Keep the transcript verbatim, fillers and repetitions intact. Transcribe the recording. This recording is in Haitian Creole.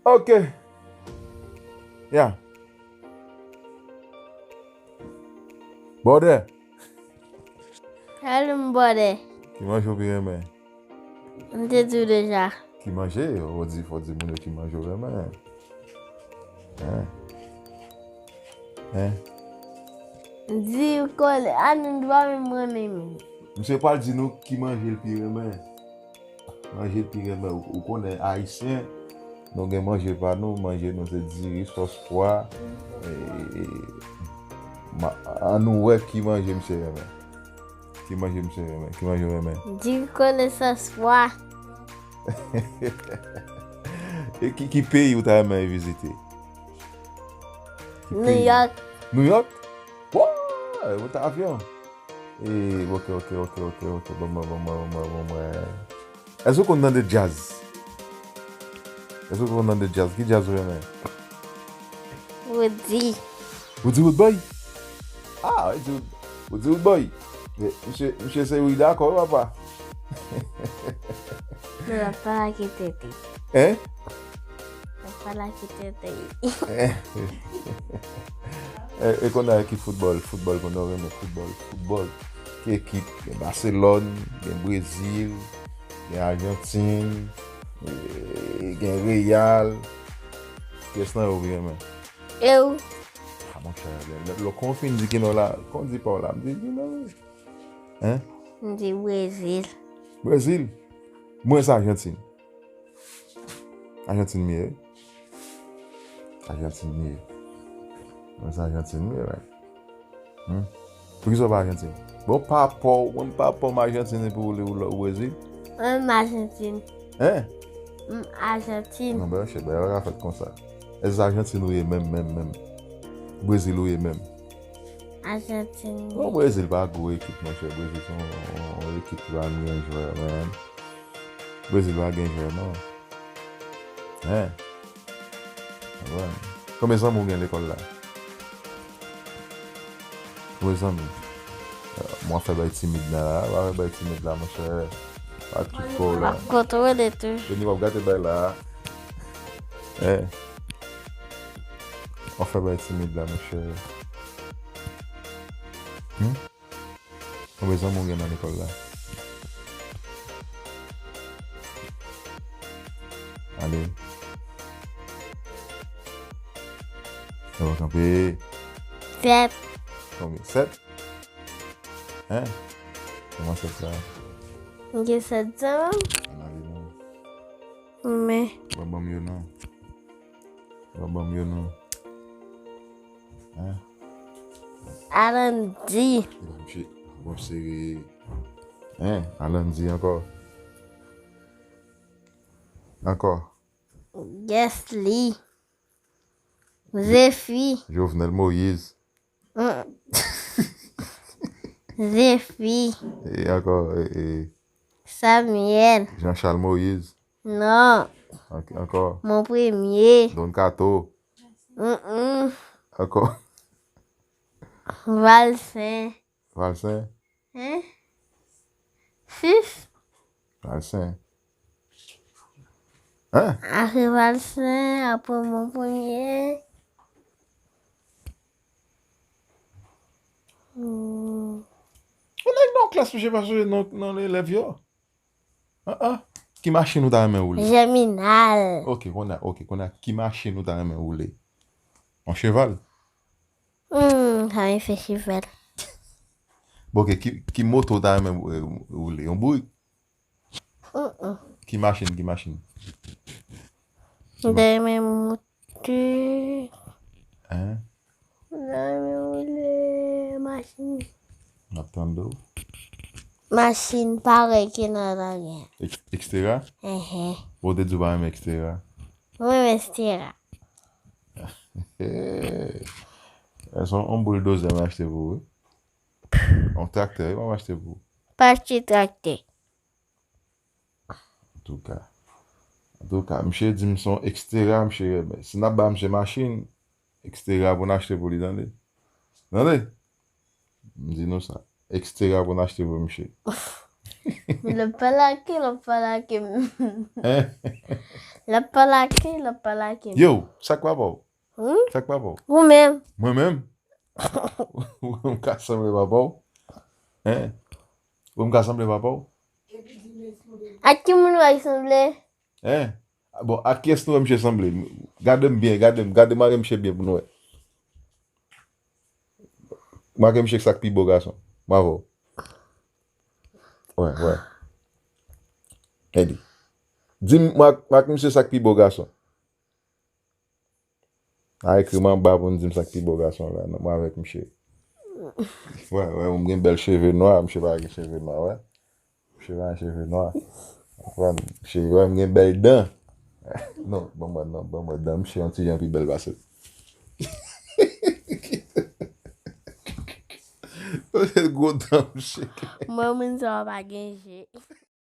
Ok. Ya. Bòdè. Alon bòdè. Ki manje w pi renmen? M te di w deja. Ki manje? Ou di, fò di moun yo ki manje w renmen. Hein? Hein? Di w kole, a nou dwa menm renmen moun. Misye pral di nou ki manje l pi renmen. Manje l pi renmen. Ou, ou konnen Ayisyen, nou gen manje pa nou, manje nou se diri, sòs pwa. E, e, ma- an nou wè ki manje misye renmen. Ki manje misye renmen? Ki manje w renmen? Di w kole sòs pwa. E ki, ki peyi ou ta renmen vizite? Ki New peyi? York. New York? Woy! Ou ta avyon? E, ok, ok, ok, ok, ok. Bon, bon, bon, bon, bon, bon, bon. Èske ou konn tande djaz? Èske ou konn tande djaz? Ki djaz ou renmen? Roody. Ou di Roodboy? Ah, ou di, ou di Roodboy. Men, misye, misye se wi dakò, papa. Nou la pa la ki tete. Hein? La pa la ki tete. E, e konnen ki foutbòl, foutbòl konnen w renmen foutbòl, foutbòl. Ki ekip? Gen Barcelone, gen Brezil, gen Argentine, e, gen Real. Kiyès nan yo w pi renmen? E w? Ah, monchè, lè, lè, lè kon w fin di ki non la, kon w di pa w la, m di ki non. Hein? M di Brezil. Brezil? Mwen se Argentine. Argentine m ye, wi. Argentine m ye. Mwen se Argentine m ye, right? Hmm? Poukisa w pa Argentine? Bon, pa pa w, mwen pa pa m Argentine epi w le ou Brezil? Mwen m Argentine. Hein? M Argentine. Non, ben, shit, bagay la ka fèt konsa. Èske Argentine ou ye menm, menm, menm? Brezil ou ye menm? Argentine. Bon, Brezil pa gwo ekip, monchè. Brezil se yon, yon, yon ekip ki pa menm gen jwè, man. Brezil pa gen jwè, non. Hein? Konbyen zanmi w gen lekòl la? Konbyen zanmi? Mwen fè bay timid nan la, mwen fè bay timid la, monchè. Pa tout kò w la. Kontwole tou. Vini w ap gate bay la. Eh. Mwen fè bay timid la, monchè. Hmm? Konbyen zanmi w gen nan lekòl la? Ale. Sa va kanpe. Sèt. Konbyen? Sèt? Hein? Kòman sèt la? M gen sèt zanmi. Ann ale non. Men. Ban, ban m yo non. Ban, ban m yo non. Hein? Alandi. Epa misye. Bon, sere. Hein? Alandi ankò. Ankò. Gesly. Zefi. Jovenel Moïse. Mm. Zefi. E ankò. E, e. Samuel. Jean Charles Moïse. Non. An-, ankò. Mon premye. Don Kato. Mm-mm. Ankò. Valsen. Valsen. Hein? Sis. Valsen. Hein? Apre Valsen, apre mon premye. Hmm. Ou nèg nan klas ou pa sonje non, non elèv yo. Ah, ah. Ki machin ou ta renmen woule? Jèminal. Ok, kounye a, ok, kounye a, ki machin ou ta renmen woule? Yon cheval? Hmm, sa mwen fè cheval. Bon, ok, ki, ki moto ou ta renmen, eh, woule? Yon bourik? Mm-mm. Ki machin, ki machin? Mwen ta renmen moto. Hein? Mwen ta renmen woule machin. M ap tande w. Machin parèy ke nan lari a. Ex-, Xterra? Ehe. Bon, ou te di w pa renmen Xterra. Mwen renmen Xterra. Hey. Se yon, yon bouldozè m achte pou ou, wi. Yon traktè, wi, m achte pou ou. Pa achte traktè. Antouka. Antouka, misye di m se yon Xterra, misye renmen. Si n ap ba misye machin, Xterra pou n achte pou li, tande. Tande? M di nou sa. Xterra pou n achte pou misye. L ap pa lage, l ap pa lage. Hein? L ap pale ak kè, l ap pale ak kè. Yo, sa k papa w? Hmm? Sa k papa w? Ou menm. Mwen menm? Ou ka sanble papa w? Hein? Ou ka sanble papa w? Ak ki moun w ap sanble? Hein? Bon, ak kiyès nou wè misye sanble? Gade m byen, gade m, gade m ak misye byen pou nou wè. M ak misye sa k pi bo gason. M avè w. Wè, wè. Andy. Di m, m ak, m ak misye sa k pi bo gason. A ekri m anba pou n di m sa k pi bo gason la. Non, mwen avèk misye. Wè, wè, m gen bèl cheve nwa, misye pa gen cheve nwa, wè. Misye pa gen cheve nwa. Konprann? Misye, wè, m gen bèl dan. Non, ban mwen, non, ban mwen dan. Misye yon ti jan pi bèl pase m. Gwo dan, misye. Mwen, moun sa yo pa gen je.